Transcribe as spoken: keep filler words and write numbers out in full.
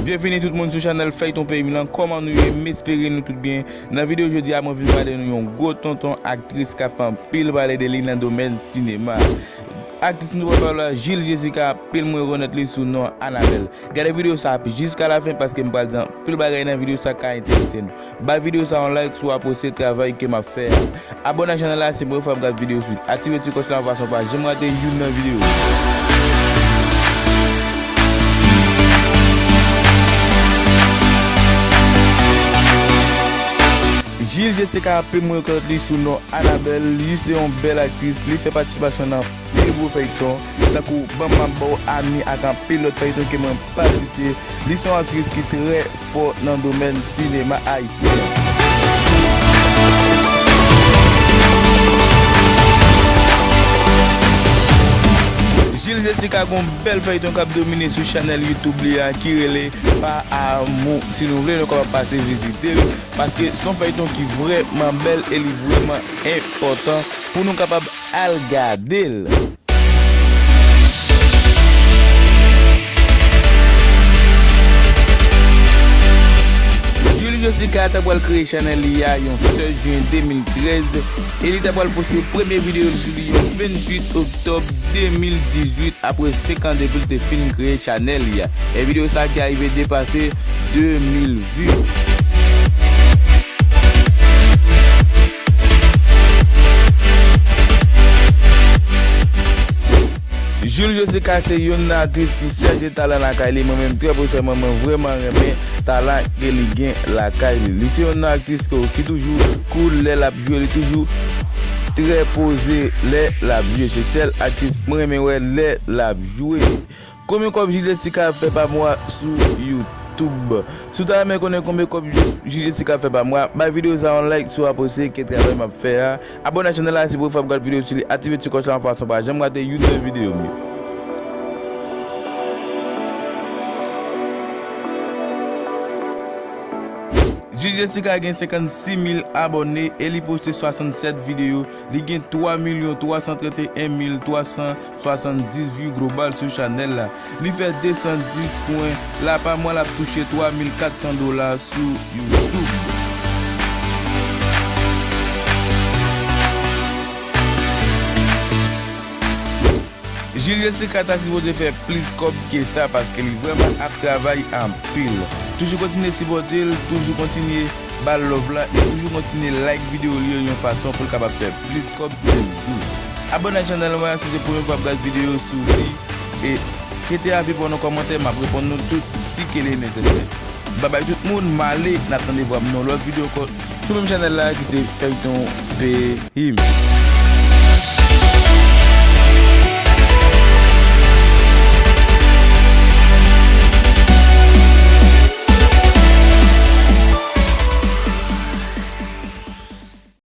Byenvini tout moun sou chanèl Fèyton Peyi m lan. Kòman nou ye? M espere nou tout byen. Nan videyo jodi a, mwen vin pale nou yon gwo tonton aktris k ap fè anpil pale de li nan domèn sinema. Aktris nou pral pale la, Jules Jessica, anpil moun rekonèt li sou non Annabelle. Gade videyo sa a jiska lafen paske m pral di anpil bagay nan videyo sa k ka enterese nou. Bay videyo sa a yon like si w apresye travay ke m ap fè a. Abòne ak chanèl la si se premye fwa w ap gade videyo sou li. Aktive ti klòch la fason w pa janm rate youn nan videyo. Jules Jessica, anpil moun rekonèt li sou non Annabelle. Li se yon bèl aktris. Li fè patisipasyon nan anpil gwo fèyton, tankou Ban m m ap ba w, Ami ak anpil lòt fèyton ke mwen pa site. Li se yon aktris ki trè fò nan domèn sinema ayisyen an. Jules Jessica gon bèl fèyton k ap domine sou chanèl YouTube li a ki rele Par Amour. Si nou vle, nou kapab pase vizite l, paske se yon fèyton ki vrèman bèl e li vrèman enpòtan pou nou kapab al gade l. Jules Jessica ta pral kreye chanèl li a yon sèz jen de mil trèz e li ta pral poste premye videyo l sou li yon venntuit oktòb de mil dizuit, apre senk an depi l te fin kreye chanèl li a. E videyo sa ki arive depase de mil vi. Jules Jessica se youn nan aktris ki chaje talan lakay li. Mwen menm, trè pèsonèlman, mwen vrèman renmen talan ke li gen lakay li. Li se youn nan aktris ke, ki toujou cool lè l ap jwe, li toujou trè poze lè l ap jwe. Se sèl aktris mwen renmen wè lè l ap jwe. Konbyen kòb Jules Jessica ap fè pa mwa sou YouTube? Si w ta renmen konnen konbyen kòb Jules Jessica ap fè pa mwa, bay videyo sa a yon like si w apresye ke travay m ap fè a. Abòne ak chanèl la si se premye fwa w ap gade videyo sou li. Aktive ti klòch la fason w pa janm rate youn nan videyo m yo. Jules Jessica gen senkannsis mil abòne e li poste swasannsèt videyo. Li gen twa milyon twa san trannteyen mil twa san swasanndis vi global sou chanèl la. Li fè de san dis pwen. La pa mwa, l ap touche twa mil kat san dola sou YouTube. Jules Jessica ta sipoze fè plis kòb ke sa paske li vrèman ap travay anpil. Toujou kontinye sipòte l, toujou kontinye ba l love la e toujou kontinye like videyo li yo yon fason pou l kapab fè plis kòb toujou. Abòne ak chanèl mwen an si se premye fwa w ap gade videyo sou li e kite avi pa w nan kòmantè, m ap reponn nou tout si ke li nesesè. Babay tout moun, m ale, n ap tande vwa m nan lòt videyo ankò sou menm chanèl la ki se Fèyton Peyi m.